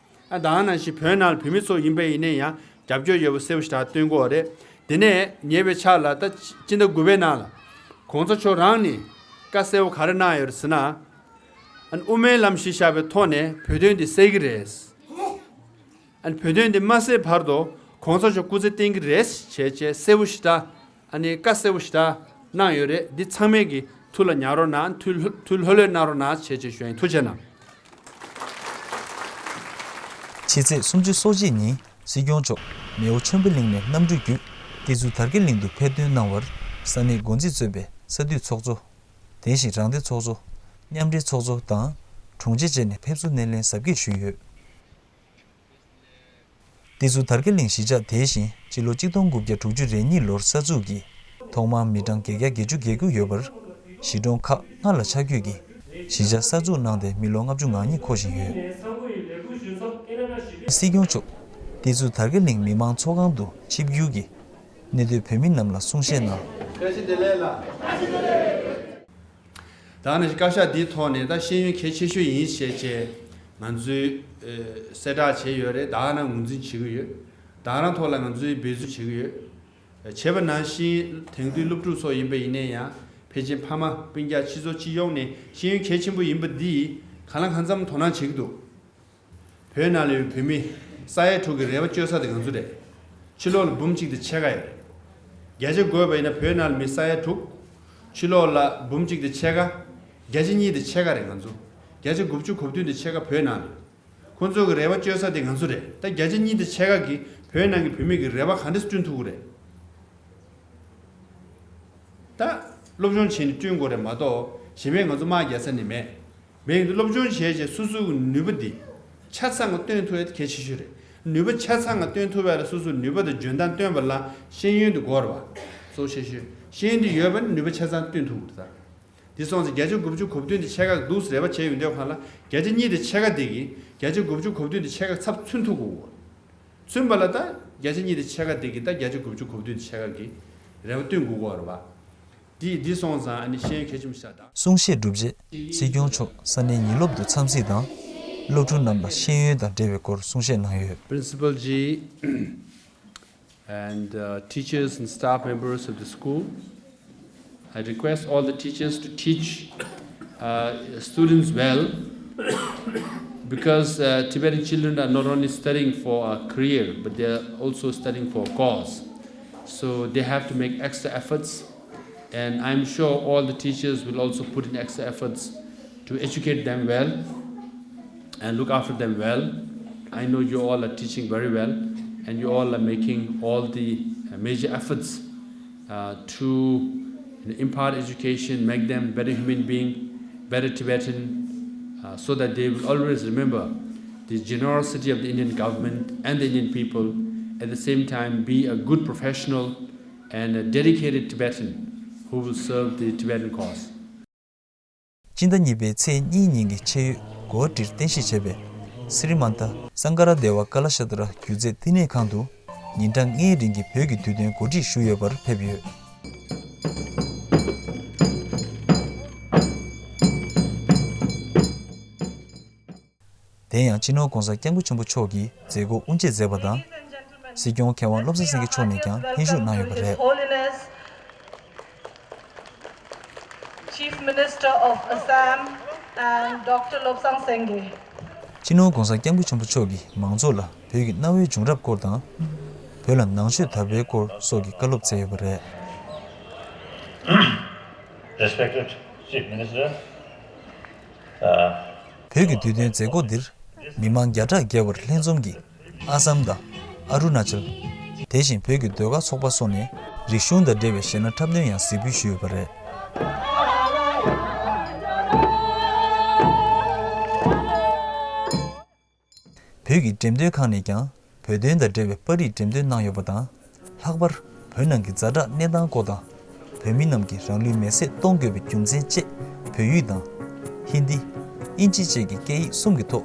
ཨ་ད་ག་ནང་བཞིན་བོད་ནང་ལ་བོད་མི་ཚོ་ཡིན་པ་ཡིན་ནའི་ཡང་རྒྱབ་སྐྱོར་ཡོད་པ་གསལ་པོ་ཞེ་དྲག་སྟོན་གྱི་ཡོད་རེད། དེ་ནས་ཉེ་བའི་ཆར་ལ་ད་སྤྱི་ཟླ་དགུ་པའི་ནང་ལ་གོང་ས་མཆོག་རང་ནས་བཀའ་གསལ་པོ་ག་རེ་གནང་ཡོད་རེད་ཟེར་ན། ཨ་ནི་དབུ་མའི་ལམ་གཞི་བཞག་པའི་ཐོག་ནས་བོད་དོན་འདི་སེལ་གྱི་རེད། ཨ་ནི་བོད་དོན་འདི་མ་སེལ་བར་དུ་གོང་ས་མཆོག་སྐུ་ཚེ་བརྟན་གྱི་རེད་ཞེས་བྱས་གསལ་པོ་ཞེ་དྲག་ཨ་ནི་བཀའ་གསལ་པོ་ཞེ་དྲག་གནང་ཡོད་རེད། འདི་ཚང་མས་ཀྱི་ཐུགས་ལ་ཉར་རོགས་གནང་། ཐུགས་ལྷོད་ཐུགས་ལྷོད་ལྷོད་གནང་རོགས་གནང་ཞེས་བྱས་ཞུ་ཡིན། ཐུགས་རྗེ་གནང་། ཕྱི་ཚེས་སུམ་ཅུ་སོ་གཅིག་ཉིན་སྲིད་སྐྱོང་མཆོག་མེའོ་ཆོས་འཕེལ་གླིང་ནས་གནམ་གྲུ་བརྒྱུད་ཏི་ཛུ་དར་དཀར་གླིང་དུ་ཕེབས་ཐོན་གནང་བར་ས་གནས་འགོ་འཛིན་གཙོས་པའི་ས་འཐུས་ཚོགས་གཙོ། དེ་བཞིན་རང་སྡེ་ཚོགས་གཙོ། མཉམ་འབྲེལ་ཚོགས་གཙོ་དང་དྲུང་ཆེ་བཅས་ནས་ཕེབས་བསུ་སྣེ་ལེན་གཟབ་རྒྱས་ཞུས་ཡོད། ཏི་ཛུ་དར་དཀར་གླིང་གཞིས་ཆགས་དེ་བཞིན་སྤྱི་ལོ་གཅིག་སྟོང་དགུ་བརྒྱ་དྲུག་ཅུ་རེ་གཉིས་ལོར་གསར་འཛུགས་ཀྱིས་ཐོག་མར་མི་གྲངས་བརྒྱད་བརྒྱ་བརྒྱད་ཅུ་གྱ་དགུ་ཡོད་པར་གཞིས་གྲོང་ཁག་ལྔ་ལ་ཆ་བགོས་ཀྱིས་གཞིས་ཆགས་གསར་འཛུགས་གནང་སྟེ་མི་ལོ་ལྔ་བཅུ་ང་གཉིས་འཁོར་བཞིན་ཡོད། སྲིད་སྐྱོང་མཆོག་ཏི་ཛུ་དར་དཀར་གླིང་མི་དམངས་ཚོགས་ཁང་དུ་ཆིབས་བསྒྱུར་གྱིས་གནས་སྡོད་བོད་མི་རྣམས་ལ་གསུང་བཤད་གནང་། བཀྲ་ཤིས་བདེ་ལེགས་ལགས། ད་ནི་བཀའ་ཤག་འདིའི་ཐོག་ནས་ད་ཤེས་ཡོན་གལ་ཆེ་ཤོས་ཡིན་ཞེས་བྱས་ང་ཚོས་ཨ་གསལ་བསྒྲགས་བྱས་ཡོད་རེད། ད་ནི་ངོས་འཛིན་བྱེད་ཀྱི་ཡོད། ད་རང་ཐོག་ལ་ང་ཚོས་འབད་བརྩོན་བྱེད་ཀྱི་ཡོད། བྱས་པ་ནང་བཞིན་དེང་དུས་སློབ་ཕྲུག་ཚོ་ཡིན་པ་ཡིན་ན་ཡང་ཕལ་ཆེར་ཕ་མ་སྤུན་ཀྱག་སྤྱི་ཚོགས་སྤྱི་ཡོངས་ནས་ཤེས་ཡོན་གལ་ཆེན་པོ་ཡིན་པ་འདི་གང་ལ་གང་འཚམ་དོ་སྣང་བྱེད་ཀྱི་འདུག་བོད་ནང་ལ་ཡོད་བོད་མི་ས་ཡ་དྲུག་གི་རེ་བ་བཅོལ་ས་དེ་ང་ཚོ་རེད། ཕྱི་ལོགས་ལ་འབུམ་གཅིག་དང་ཕྱེད་ཀ་ཡོད་རེད། བརྒྱ་ཆ་བགོས་པ་ཡིན་ན་བོད་ནང་ལ་མི་ས་ཡ་དྲུག་ཕྱི་ལོགས་ལ་འབུམ་གཅིག་དང་ཕྱེད་ཀ་བརྒྱ་ཆ་གཉིས་དང་ཕྱེད་ཀ་རེད། ང་ཚོ་བརྒྱ་ཆ་དགུ་བཅུ་གོ་བདུན་དང་ཕྱེད་ཀ་བོད་ནང་ལ་ཡོད། ཁོང་ཚོ་གི་རེ་བ་བཅོལ་ས་དེ་ང་ཚོ་རེད། ད་བརྒྱ་ཆ་གཉིས་དང་ཕྱེད་ཀ་གིས་བོད་ནང་གི་བོད་མི་གི་རེ་བ་ག་འདྲས་བསྐྲུན་ཐུབ་ཀྱི་རེད། ད་སློབ་སྦྱོང་བྱས་ནས་བསྐྲུན་དགོས་རེད་མ་གཏོགས་གཞན་པས་ང་ཚོ་དམག་རྒྱག་ས་ནི་མེད། མེད་ཡིན་དུས་སློབ་སྦྱོང་བྱས་བྱས་སོ་སོའི་ནུས་པ་འདི་ཆ་ཚང་ང་སྟོན་ཐུབ་ཡ་དེ་གལ་ཆེ་ཤོས་རེད། ནུས་པ་ཆ་ཚང་ང་སྟོན་ཐུབ་ཡ་ལ་སོ་སོའི་ནུས་པ་དང་འཇོན་ཐང་སྟོན་པ་ལ་ཤེས་ཡོན་དེ་དགོས་རེད་བ། གཙོ་ཆེ་ཤོས་ཤེས་ཡོན་དེ་ཡོད་པ་ནི་ནུས་པ་ཆ་ཚང་སྟོན་ཐུབ་ཀྱི་རེད་ད། དེ་སོང་ཙང་བརྒྱ་ཆ་དགུ་བཅུ་གོ་བདུན་དེ་ཕྱེད་ཀ་འདུག་རེ་བ་བྱས་ཡོང་དུས་སྒང་ལ་བརྒྱ་ཆ་གཉིས་དེ་ཕྱེད་ཀ་དེ་གིས་བརྒྱ་ཆ་དགུ་བཅུ་གོ་བདུན་དེ་ཕྱེད་ཀ་ཚབ་མཚོན་ཐུབ་དགོས། མཚོན་པ་ལ་ད་བརྒྱ་ཆ་གཉིས་དེ་ཕྱེད་ཀ་དེ་གིས་ད་བརྒྱ་ཆ་དགུ་བཅུ་གོ་བདུན་དེ་ཕྱེད་ཀ་གིས་རེ་བ་བསྐྲུན་དགོས་ཀྱི་ཡོད་རེད་བ། འདི་འདི་སོང་ཙང་ཨ་ནི་ཤེས་ཡོན་གལ་ཆེན་པོ་ཞིག་རེད། གསུང་བཤད་གྲུབ་རྗེས་སྲིད་སྐྱོང་མཆོག་ས་གནས་ཉིན་སློབ་ཏུ་འཚམས་གཟིགས་དང་། སློབ་ཕྲུག་རྣམས་ལ་ཤེས་ཡོན་དང་འབྲེལ་བའི་སྐོར་གསུང་བཤད་གནང་ཡོད། Principal Ji and uh, teachers and staff members of the school, I request all the teachers to teach uh, students well, because uh, Tibetan children are not only studying for a career, but they are also studying for a cause. So they have to make extra efforts, and I'm sure all the teachers will also put in extra efforts to educate them well and look after them well. I know you all are teaching very well, and you all are making all the uh, major efforts uh, to you know, impart education, make them better human being, better Tibetan, uh, so that they will always remember the generosity of the Indian government and the Indian people. At the same time, be a good professional and a dedicated Tibetan who will serve the Tibetan cause. སྤྱི་ཟླ་གཉིས་པའི་ཚེས་གཉིས་ཉིན་གྱི་ཆེད་ཡོད་གོ་བ་བྲིས་རྟེན་གཞི་བྱས་པའི་སི་རི་མན་ཐ་སངྐ་ར་དེ་ཝ་ཀ་ལ་ཤ་ཏྲ་སྒྱུ་རྩལ་བསྟི་གནས་ཁང་དུ། ཉིན་གྲངས་ལྔའི་རིང་གི་བོད་ཀྱི་དུས་སྟོན་གོ་སྒྲིག་ཞུས་ཡོད་པར་ཕེབས་ཡོད། དེ་ཡང་སྤྱི་ནོར་༧གོང་ས་༧སྐྱབས་མགོན་ཆེན་པོ་མཆོག་གིས་མཛད་སྒོ་དབུ་འབྱེད་མཛད་པ་དང་། སྲིད་སྐྱོང་མཁས་དབང་བློ་བཟང་སེང་གེ་མཆོག་ནས་ཀྱང་ལྷན་ཞུགས་གནང་ཡོད་པ་རེད། Holiness, Chief Minister of Assam and Doctor Lobsang Sangay. སྤྱི་ནོར་༧གོང་ས་༧སྐྱབས་མགོན་ཆེན་པོ་མཆོག་གིས་མང་ཚོགས་ལ་བོད་ཀྱི་གནའ་བོའི་བྱུང་རབས་སྐོར་དང་། བོད་ལ་ནང་ཆོས་དར་བའི་སྐོར་སོགས་ཀྱི་བཀའ་སློབ་སྩལ་ཡོད་པ་རེད། Respected Chief Minister, uh, བོད་ཀྱི་དུས་སྟོན་མཛད་སྒོ་འདིར་མི་མང་བརྒྱ་ཕྲག་བརྒལ་བར་ལྷན་འཛོམས་ཀྱིས་ཨ་སམ་དང་ཨ་རུ་ན་ཅལ། དེ་བཞིན་བོད་ཀྱི་ཟློས་གར་ཚོགས་པ་སོགས་ནས་རིག་གཞུང་དང་འབྲེལ་བའི་གཞས་སྣ་འཁྲབ་སྟོན་ཡང་གཟིགས་འབུལ་ཞུས་ཡོད་པ་རེད། བོད་ཀྱི་འགྲེམས་སྟོན་ཁང་ནས་ཀྱང་བོད་དོན་དང་འབྲེལ་བའི་པར་རིས་འགྲེམས་སྟོན་གནང་ཡོད་པ་དང་། ལྷག་པར་བོད་ནང་གི་ཛ་དྲག་གནས་སྟངས་སྐོར་དང་། བོད་མི་རྣམས་ཀྱིས་རང་ལུས་མེར་སྲེག་གཏོང་དགོས་པའི་རྒྱུ་མཚན་བཅས་བོད་ཡིག་དང་། ཧིན་དི། དབྱིན་ཇི་བཅས་ཀྱི་སྐད་ཡིག་གསུམ་གྱི་ཐོག་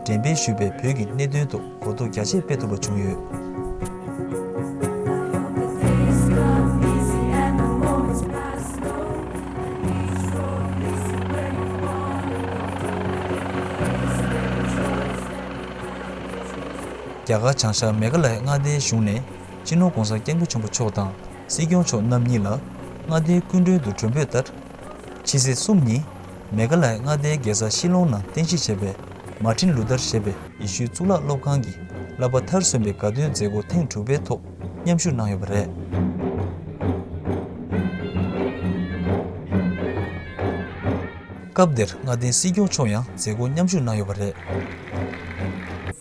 འགྲེམས་སྤེལ་ཞུས་པས་བོད་ཀྱི་གནད་དོན་ཐོག་གོ་རྟོགས་རྒྱ་ཆེར་སྤེལ་ཐུབ་པ་བྱུང་ཡོད། རྒྱ་གར་བྱང་ཤར་མེ་གྷ་ལ་ཡའི་མངའ་སྡེའི་གཞུང་ནས་སྤྱི་ནོར་༧གོང་ས་༧སྐྱབས་མགོན་ཆེན་པོ་མཆོག་དང་སྲིད་སྐྱོང་མཆོག་རྣམ་གཉིས་ལ་མངའ་སྡེའི་སྐུ་མགྲོན་དུ་གྲོས་འབོད་ལྟར། ཕྱི་ཚེས་གསུམ་ཉིན་མེ་གྷ་ལ་ཡའི་མངའ་སྡེའི་རྒྱལ་ས་ཤི་ལོང་ནང་རྟེན་གཞི་བྱས་པའི་མར་ཊིན་ལུ་ཐར་ཞེས་པའི་ཡེ་ཤུའི་གཙུག་ལག་སློབ་ཁང་གི་བསླབ་པ་མཐར་སོན་པའི་དགའ་སྟོན་མཛད་སྒོ་ཐེངས་དྲུག་པའི་ཐོག་མཉམ་ཞུགས་གནང་ཡོད་པ་རེད། སྐབས་དེར་མངའ་སྡེའི་སྲིད་སྐྱོང་མཆོག་ཡང་མཛད་སྒོར་མཉམ་ཞུགས་གནང་ཡོད་པ་རེད།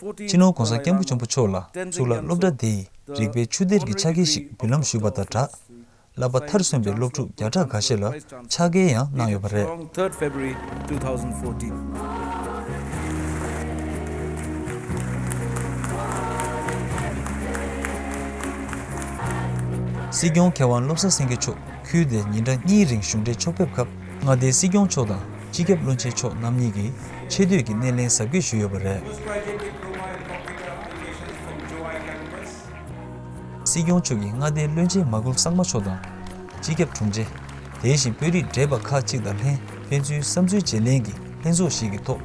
སྤྱི་ནོར་༧གོང་ས་༧སྐྱབས་མགོན་ཆེན་པོ་མཆོག་ལ་གཙུག་ལག་སློབ་གྲྭ་དེ་ཡི་རིག་པའི་ཆུ་གཏེར་གྱི་ཕྱག་འཁྱེར་ཞིག་འབུལ་ལམ་ཞུས་པ་དང་སྦྲགས། བསླབ་པ་མཐར་སོན་པའི་སློབ་ཕྲུག་བརྒྱ་ཕྲག་འགའ་ཤས་ལ་ཕྱག་འཁྱེར་ཡང་གནང་ཡོད་པ་རེད། Strong third February two thousand fourteen. སྲིད་སྐྱོང་མཁས་དབང་བློ་བཟང་སེང་གེ་མཆོག་ཁུལ་དེར་ཉིན་གྲངས་གཉིས་རིང་གཞུང་འབྲེལ་ཕྱོགས་ཕེབས་སྐབས། མངའ་སྡེའི་སྲིད་སྐྱོང་མཆོག་དང་སྤྱི་ཁྱབ་བློན་ཆེན་མཆོག་རྣམ་གཉིས་ཀྱིས་ཆེ་བསྟོད་ཀྱི་སྣེ་ལེན་གཟབ་རྒྱས་ཞུས་ཡོད་པ་རེད། Postgraduate diploma in computer applications from Jowai campus. སྲིད་སྐྱོང་མཆོག་གིས་མངའ་སྡེའི་བློན་ཆེན་མ་ཀུལ་སངས་མ་མཆོག་དང་། སྤྱི་ཁྱབ་དྲུང་ཆེ། དེ་བཞིན་དཔོན་རིགས་བགྲེས་པ་ཁག་ཅིག་དང་ལྷན་ཕན་ཚུན་བསམ་ཚུལ་བརྗེ་ལེན་གྱི་ལྷན་ཚོགས་ཤིག་གི་ཐོག་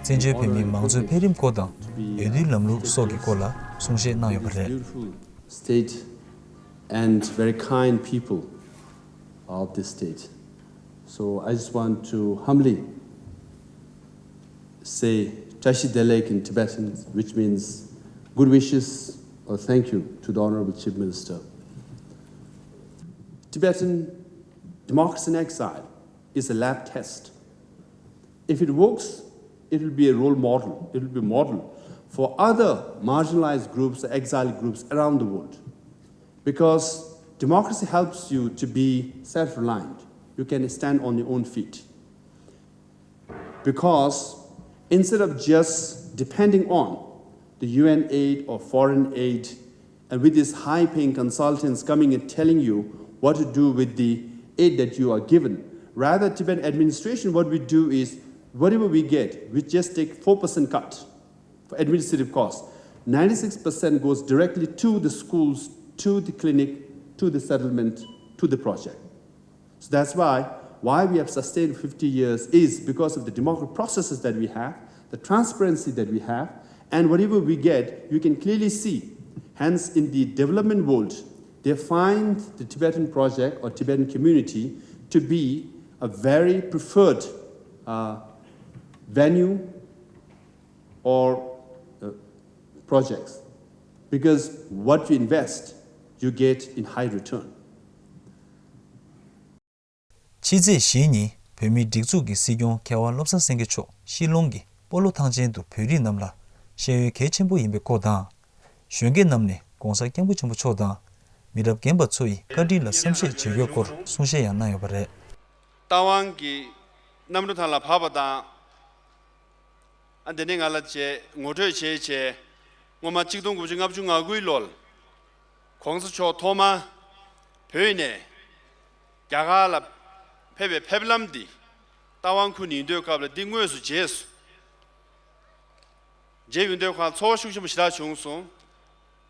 བཙན་བྱོལ་བོད་མིའི་མང་གཙོའི་འཕེལ་རིམ་སྐོར་དང་འོས་བསྡུའི་ལམ་ལུགས་སོགས་ཀྱི་སྐོར་ལ་གསུང་བཤད་གནང་ཡོད་པ་རེད། Beautiful state and very kind people of this state. So I just want to humbly say Tashi Delek in Tibetan, which means good wishes or thank you to the Honorable Chief Minister. Tibetan democracy in exile is a lab test. If it works, it will be a role model. It will be a model for other marginalized groups, exiled groups around the world. Because democracy helps you to be self-reliant. You can stand on your own feet. Because instead of just depending on the U N aid or foreign aid, and with these high-paying consultants coming and telling you what to do with the aid that you are given, rather, Tibetan administration, what we do is, whatever we get, we just take four percent cut for administrative costs. Ninety-six percent goes directly to the schools, to the clinic, to the settlement, to the project. That's why, why we have sustained fifty years is because of the democratic processes that we have, the transparency that we have, and whatever we get, you can clearly see. Hence, in the development world, they find the Tibetan project or Tibetan community to be a very preferred uh, venue or uh, projects, because what you invest, you get in high return. ཕྱི་ཚེས་བཞི་ཉིན་བོད་མིའི་སྒྲིག་འཛུགས་ཀྱི་སྲིད་སྐྱོང་མཁས་དབང་བློ་བཟང་སེང་གེ་མཆོག་ཤི་ལོང་གི་སྤོ་ལོ་ཐང་ཆེན་དུ་བོད་རིགས་རྣམས་ལ་ཤེས་ཡོན་གལ་ཆེན་པོ་ཡིན་པའི་སྐོར་དང་། གཞོན་སྐྱེས་རྣམས་ནས་༸གོང་ས་༸སྐྱབས་མགོན་ཆེན་པོ་མཆོག་དང་མི་རབས་རྒན་པ་ཚོ་ཡི་བཀའ་དྲིན་ལ་བསམ་ཤེས་བྱེད་དགོས་སྐོར་གསུང་བཤད་ཡང་གནང་ཡོད་པ་རེད། རྟ་དབང་གི་གནམ་གྲུ་ཐང་ལ་བབས་པ་དང་། ཨ་འདི་ནས་ང་ལ་བྱས་ངོ་སྤྲོད་བྱས་བྱས་སྔོན་མ་གཅིག་སྟོང་དགུ་བརྒྱ་ལྔ་བཅུ་ང་དགུའི་ལོར་༸གོང་ས་མཆོག་ཐོག་མ་བོད་ནས་རྒྱ་གར་ལ་ཕེབས་པའི་ཕེབས་ལམ་འདི་རྟ་དབང་ཁུལ་ནས་ཡིན་དུས་སྐབས་ལ་འདི་དངོས་སུ་མཇལ་སོང་། མཇལ་ཡོང་དུས་ཁོང་ཚོར་བ་ཤུགས་ཆེན་པོ་ཞེ་དྲག་བྱུང་སོང་།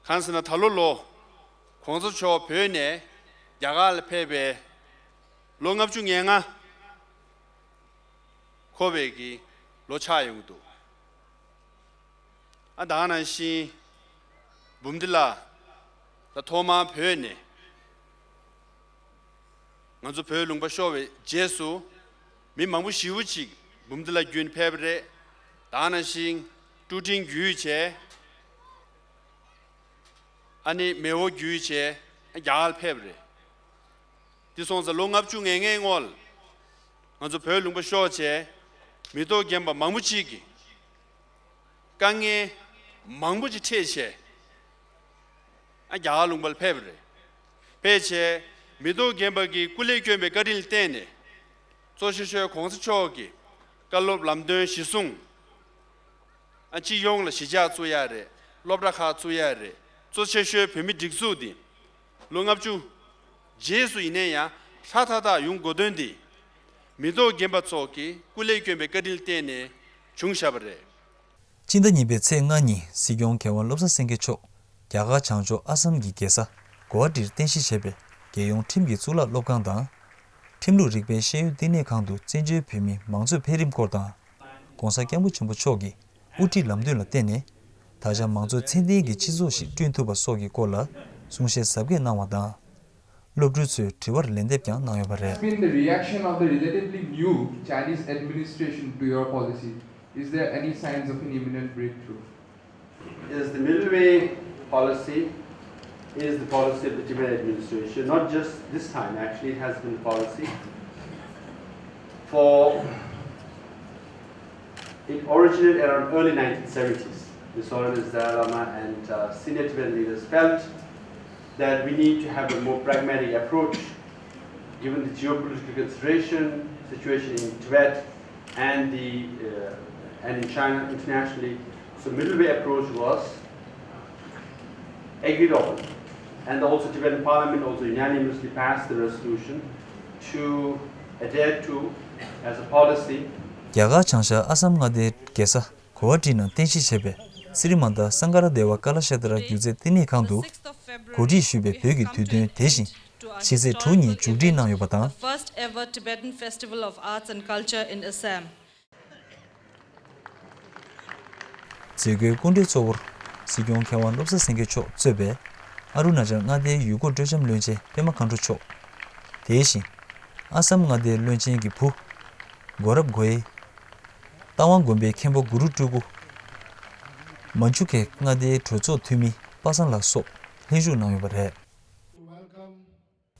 གང་ཟེར་ན་ད་ལོ་ལོ་༸གོང་ས་མཆོག་བོད་ནས་རྒྱ་གར་ལ་ཕེབས་པའི་ལོ་ལྔ་བཅུ་ང་ལྔ་འཁོར་བའི་གི་ལོ་ཆགས་ཡོང་གི་འདུག་ཨ་ད་ག་ནང་བཞིན་འབུམ་སྡེ་ལ་ད་ཐོག་མར་བོད་ནས་ང་ཚོ་བོད་ལུང་པ་ཤོར་བའི་རྗེས་སུ་མི་མང་པོ་ཞེ་པོ་ཅིག་འབུམ་སྡེ་ལ་བརྒྱུད་ནས་ཕེབས་པ་རེད། ད་ག་ནང་བཞིན་ཀྲུའུ་ཀྲིང་བརྒྱུད་བྱས། ཨ་ནི་མེས་པོ་བརྒྱུད་བྱས་རྒྱ་གར་ལ་ཕེབས་པ་རེད། འདི་སོང་ཙང་ལོ་ལྔ་བཅུ་ང་ལྔའི་སྔོན་ལ་ང་ཚོ་བོད་ལུང་པ་ཤོར་བྱས་མི་ཐོབ་རྒན་པ་མང་པོ་ཅིག་གིས་དཀའ་ངལ་མང་པོ་ཅིག་འཕྲད་བྱས་ཨ་རྒྱ་གར་ལུང་པ་ལ་ཕེབས་པ་རེད། ཕེབས་བྱས་མི་ཐོབ་རྒན་པ་གིས་སྐུ་ལས་བསྐྱོན་པའི་བཀའ་དྲིན་ལ་བརྟེན་ནས་གཙོ་ཆེ་ཤོས་༸གོང་ས་མཆོག་གི་བཀའ་སློབ་ལམ་སྟོན་གཞི་བཟུང་། ཨ་སྤྱི་ཡོངས་ལ་གཞིས་ཆགས་བཙུགས་ཡ་རེད། སློབ་གྲྭ་ཁག་བཙུགས་ཡ་རེད། གཙོ་ཆེ་ཤོས་བོད་མི་སྒྲིག་འཛུགས་འདི་ལོ་ལྔ་བཅུ་རྗེས་སུ་ཡིན་ནའི་ཡང་ཧྲ་ཐག་ཐག་ཡོང་དགོས་དོན་འདི་མི་ཐོབ་རྒན་པ་ཚོ་གིས་སྐུ་ལས་བསྐྱོན་པའི་བཀའ་དྲིན་ལ་བརྟེན་ནས་བྱུང་བཞག་པ་རེད། སྤྱི་ཟླ་གཉིས་པའི་ཚེས་ལྔ་ཉིན་སྲིད་སྐྱོང་མཁས་དབང་བློ་བཟང་སེང་གེ་མཆོག་རྒྱ་གར་བྱང་ཕྱོགས་ཨ་སམ་གྱི་རྒྱལ་ས་གོ་ཧ་ཊིར་རྟེན་གཞི་བྱས་པའི་རྒྱལ་ཡོངས་ཁྲིམས་ཀྱི་གཙུག་ལག་སློབ་ཁང་དང་། ཁྲིམས་ལུགས་རིག་པའི་ཤེས་ཡོན་བསྟི་གནས་ཁང་དུ་བཙན་བྱོལ་བོད་མིའི་མང་གཙོའི་འཕེལ་རིམ་སྐོར་དང་། ༸གོང་ས་༸སྐྱབས་མགོན་ཆེན་པོ་མཆོག་གི་དབུ་ཁྲིད་ལམ་སྟོན་ལ་བརྟེན་ནས་ད་ཆ་མང་གཙོའི་ཚད་ལྡན་གྱི་སྤྱི་ཚོགས་ཤིག་བསྐྲུན་ཐུབ་པ་སོགས་ཀྱི་སྐོར་ལ་གསུང་བཤད་གཟབ་རྒྱས་གནང་བ་དང་། སློབ་ཕྲུག་ཚོའི་དྲི་བར་ལན་འདེབས་ཀྱང་གནང་ཡོད་པ་རེད། Been the reaction of the relatively new Chinese administration to your policy? Is there any signs of an imminent breakthrough? Is the Middle Way policy is the policy of the Tibet administration, not just this time, actually, it has been the policy for, it originated around early nineteen seventies. The Sovereign Dalai Lama and uh, senior Tibetan leaders felt that we need to have a more pragmatic approach given the geopolitical consideration, situation in Tibet, and the uh, and in China internationally. So middle way approach was agreed upon, and also Tibetan Parliament also unanimously passed the resolution to adhere to as a policy. རྒྱ་གར་བྱང་ཤར་ཨ་སམ་མངའ་སྡེའི་རྒྱལ་ས་གོ་ཧ་ཊི་ནང་རྟེན་གཞི་བྱས་པའི་སི་རི་མ་ད་སངྐ་ར་དེ་བ་ཀ་ལ་ཤ་ཏྲ་སྒྱུ་རྩལ་བསྟི་གནས་ཁང་དུ་གོ་སྒྲིག་ཞུས་པའི་བོད་ཀྱི་དུས་སྟོན་དེ་བཞིན་ཕྱི་ཚེས་དྲུག་ཉིན་མཇུག་སྒྲིལ་གནང་ཡོད་པ་དང་། The first ever Tibetan Festival of Arts and Culture in Assam. མཛད་སྒོའི་སྐུ་མགྲོན་གཙོ་བོར་སྲིད་སྐྱོང་མཁས་དབང་བློ་བཟང་སེང་གེ་མཆོག་གཙོས་པའི་ཨ་རུ་ན་ཅལ་མངའ་སྡེའི་ཡུལ་སྐོར་སྤྲོ་འཆམ་བློན་ཆེན་པད་མ་མཁའ་འགྲོ་མཆོག་དེ་བཞིན་ཨ་སམ་མངའ་སྡེའི་བློན་ཆེན་གྱི་བུ་གོ་རབ་གོའེ། རྟ་དབང་དགོན་པའི་མཁན་པོ་གུ་རུ་སྤྲུལ་སྐུ། མན་ཇུ་ཁའི་མངའ་སྡེའི་གྲོས་ཚོགས་འཐུས་མི་པ་སངས་ལགས་སོགས་ལྷན་ཞུགས་གནང་ཡོད་པ་རེད།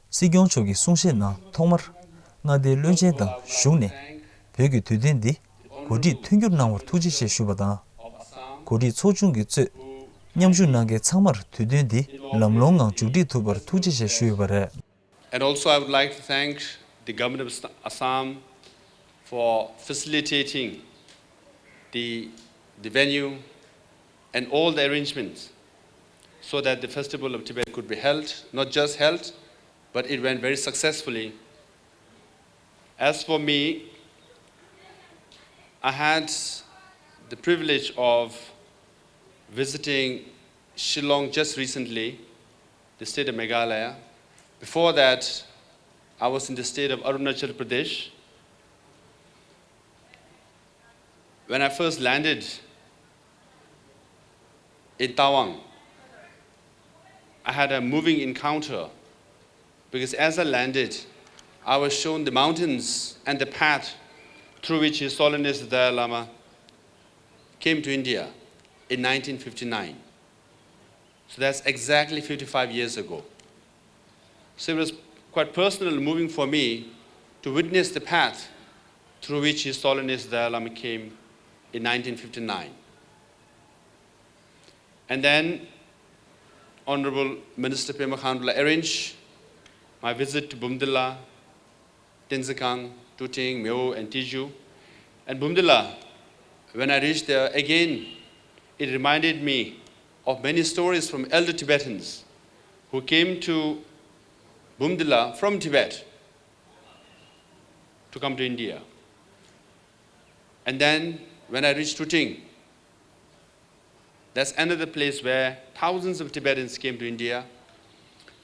སྲིད་སྐྱོང་མཆོག་གིས་གསུང་བཤད་ནང་ཐོག་མར་མངའ་སྡེའི་བློན་ཆེན་དང་གཞུང་ནས་བོད་ཀྱི་དུས་སྟོན་འདི་གོ་སྒྲིག་མཐུན་འགྱུར་གནང་བར་ཐུགས་རྗེ་ཆེ་ཞུས་པ་དང་། གོ་སྒྲིག་ཚོགས་ཆུང་གིས་གཙོས་མཉམ་ཞུགས་གནང་མཁན་ཚང་མར་དུས་སྟོན་འདི་ལམ་ལྷོང་ངང་མཇུག་སྒྲིལ་ཐུབ་པར་ཐུགས་རྗེ་ཆེ་ཞུས་ཡོད་པ་རེད། And also, I would like to thank the Government of Assam for facilitating the, the venue and all the arrangements so that the Festival of Tibet could be held, not just held, but it went very successfully. As for me, I had the privilege of visiting Shillong just recently, the state of Meghalaya. Before that, I was in the state of Arunachal Pradesh. When I first landed in Tawang, I had a moving encounter because as I landed, I was shown the mountains and the path through which His Holiness the Dalai Lama came to India in nineteen fifty-nine. So that's exactly fifty-five years ago. So it was quite personal and moving for me to witness the path through which His Holiness the Dalai Lama came in nineteen fifty-nine. And then Honorable Minister Pema Khandu arranged my visit to Bumdila, Tenzing, Tuting, Myo, and Tezu. And Bumdila, when I reached there again, it reminded me of many stories from elder Tibetans who came to Bumdila from Tibet to come to India. And then when I reached Tuting, that's another place where thousands of Tibetans came to India.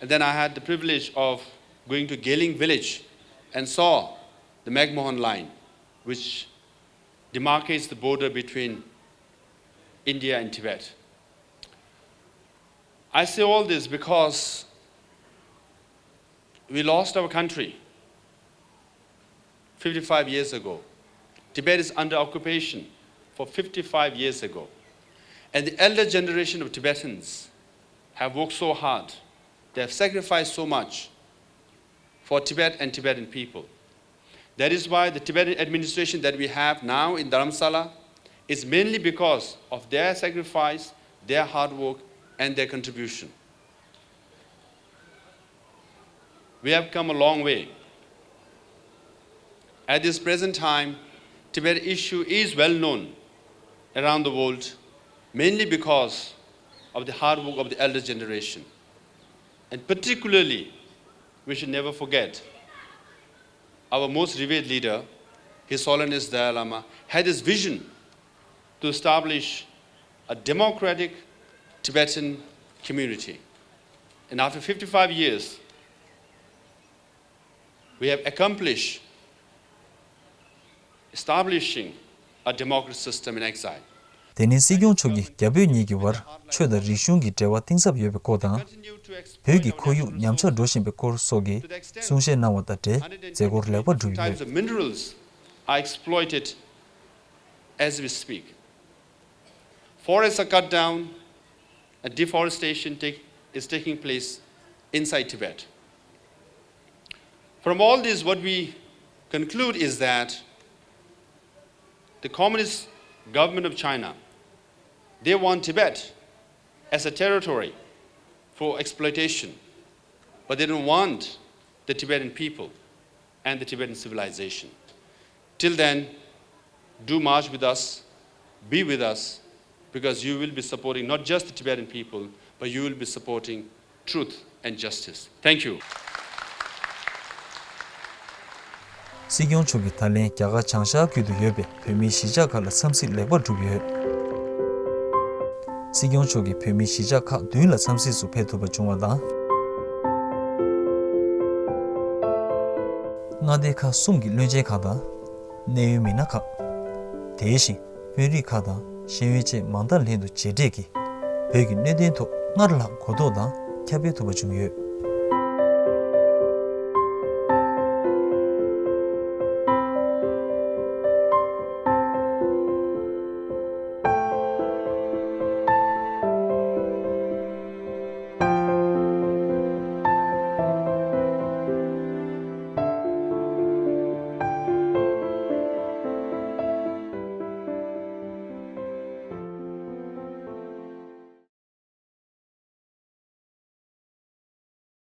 And then I had the privilege of going to Geleng village and saw the McMahon Line, which demarcates the border between India and Tibet. I say all this because we lost our country fifty-five years ago. Tibet is under occupation for fifty-five years ago. And the elder generation of Tibetans have worked so hard, they have sacrificed so much for Tibet and Tibetan people. That is why the Tibetan administration that we have now in Dharamsala is mainly because of their sacrifice, their hard work, and their contribution. We have come a long way. At this present time, Tibet issue is well known around the world, mainly because of the hard work of the elder generation. And particularly, we should never forget our most revered leader, His Holiness Dalai Lama, had this vision to establish a democratic Tibetan community. And after fifty-five years, we have accomplished establishing a democratic system in exile. དེ་ནས་སྲིད་སྐྱོང་མཆོག་གིས་རྒྱ་བོད་གཉིས་ཀྱི་བར་ཆོས་དང་རིག་གཞུང་གི་འབྲེལ་བ་གཏིང་ཟབ་ཡོད་པའི་སྐོར་དང་། བོད་ཀྱི་ཁོར་ཡུག་ཉམས་ཆག་འགྲོ་བཞིན་པའི་སྐོར་སོགས་ཀྱི་གསུང་བཤད་གནང་བ་དང་འབྲེལ་མཛད་སྒོ་ལེགས་པར་གྲུབ་ཡོད། Types of minerals are exploited as we speak. Forests are cut down and deforestation take, is taking place inside Tibet. From all this, what we conclude is that the Communist Government of China, they want Tibet as a territory for exploitation, but they don't want the Tibetan people and the Tibetan civilization. Till then, do march with us, be with us, because you will be supporting not just the Tibetan people, but you will be supporting truth and justice. Thank you. སྲིད་སྐྱོང་མཆོག་གིས་ད་ལན་རྒྱ་གར་བྱང་ཤར་ཁུལ་དུ་ཡོད་པའི་བོད་མིའི་གཞིས་ཆགས་ཁག་ལ་འཚམས་གཟིགས་ལེགས་པར་གྲུབ་ཡོད། སྲིད་སྐྱོང་མཆོག་གིས་བོད་མིའི་གཞིས་ཆགས་ཁག་བདུན་ལ་འཚམས་གཟིགས་སུ་ཕེབས་ཐུབ་པ་བྱུང་བ་དང་། མངའ་སྡེ་ཁག་གསུམ་གྱི་བློན་ཆེན་ཁག་དང་། གནད་ཡོད་མི་སྣ་ཁག་དེ་བཞིན་དཔོན་རིགས་ཁག་དང་ཤེས་ཡོན་ཅན་མང་སྟབས་ལྷན་དུ་མཇལ་འཕྲད་ཀྱིས། བོད་ཀྱི་གནད་དོན་ཐོག་སྔར་ལྷག་གོ་རྟོགས་དང་ཁྱབ་སྤེལ་ཐུབ་པ་བྱུང་ཡོད།